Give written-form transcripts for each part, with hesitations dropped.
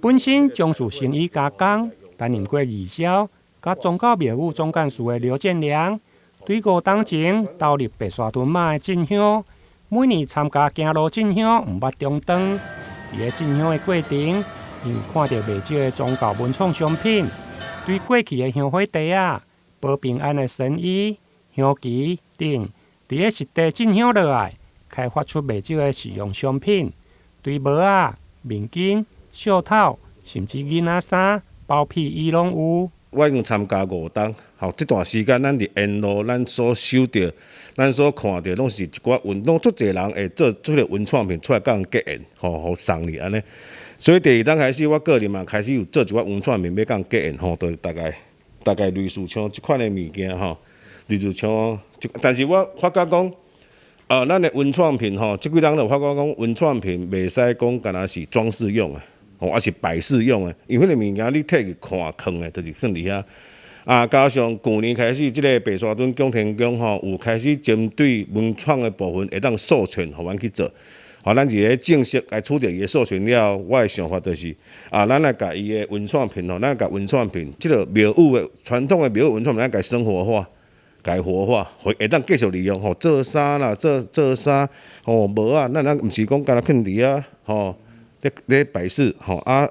本身從事成衣加工，擔任過義銷，佮宗教廟宇總幹事的劉建良，對5冬前投入白沙屯媽的進香，每年參加行路進香毋捌中斷。佇咧進香的過程，𪜶有看著袂少的宗教文創商品，對過去的香火袋仔、保平安的神衣、香旗等，佇咧實地進香落來，開發出袂少的實用商品，對帽仔、面巾、袖套，甚至囡仔衫、包屁衣攏有。我已經參加5冬，吼，這段時間咱佇沿路，咱所收著、咱所看著，攏是一寡文，攏足濟人會做這个文創品出來共人結緣，吼，予送禮按呢。所以第二冬開始，我個人嘛開始有做一寡文創品欲共人結緣，吼，就大概類似像這款的物件，吼，類似像，但是我發覺講，咱的文創品吼，這幾冬就發覺講文創品袂使講干焦是裝飾用的。吼，抑是擺飾用的，因為彼個物件你提去看囥的，就是囥佇遐。啊，加上舊年開始，這个白沙屯拱天宮吼，有開始針對文創的部分會當授權，予阮去做。吼，咱佇咧正式來取得伊的授權了後，我的想法就是，啊，咱來共伊的文創品吼，咱共文創品，這个廟宇的傳統的廟宇文創品，咱共生活化、共活化，會當繼續利用，吼，做衫啦，做衫，吼，帽仔，咱毋是講干焦囥佇遐，吼。咧擺飾吼啊，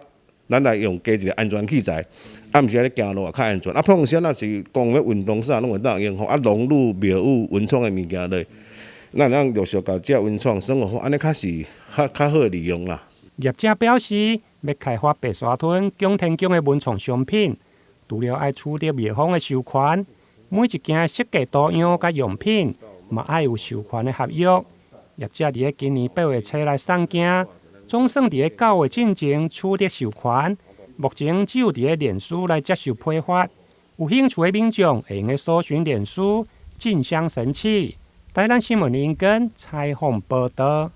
咱來用加一个安全器材，啊，毋是按呢行路也較安全。啊，碰時若是講欲運動衫攏會當用吼，啊，融入廟宇文創的物件內，咱會當陸續共這文創生活化，按呢較是較較好利用啦。業者表示，欲開發白沙屯拱天宮的文創商品，除了愛取得廟方的授權，每一件設計圖樣佮用品，嘛愛有授權的合約。業者佇咧今年8月初來送件。總算佇咧9月進前取得授權，目前只有佇咧臉書來接受批發。有興趣的民眾會用得搜尋臉書進香神器。台南新聞林根採訪報導。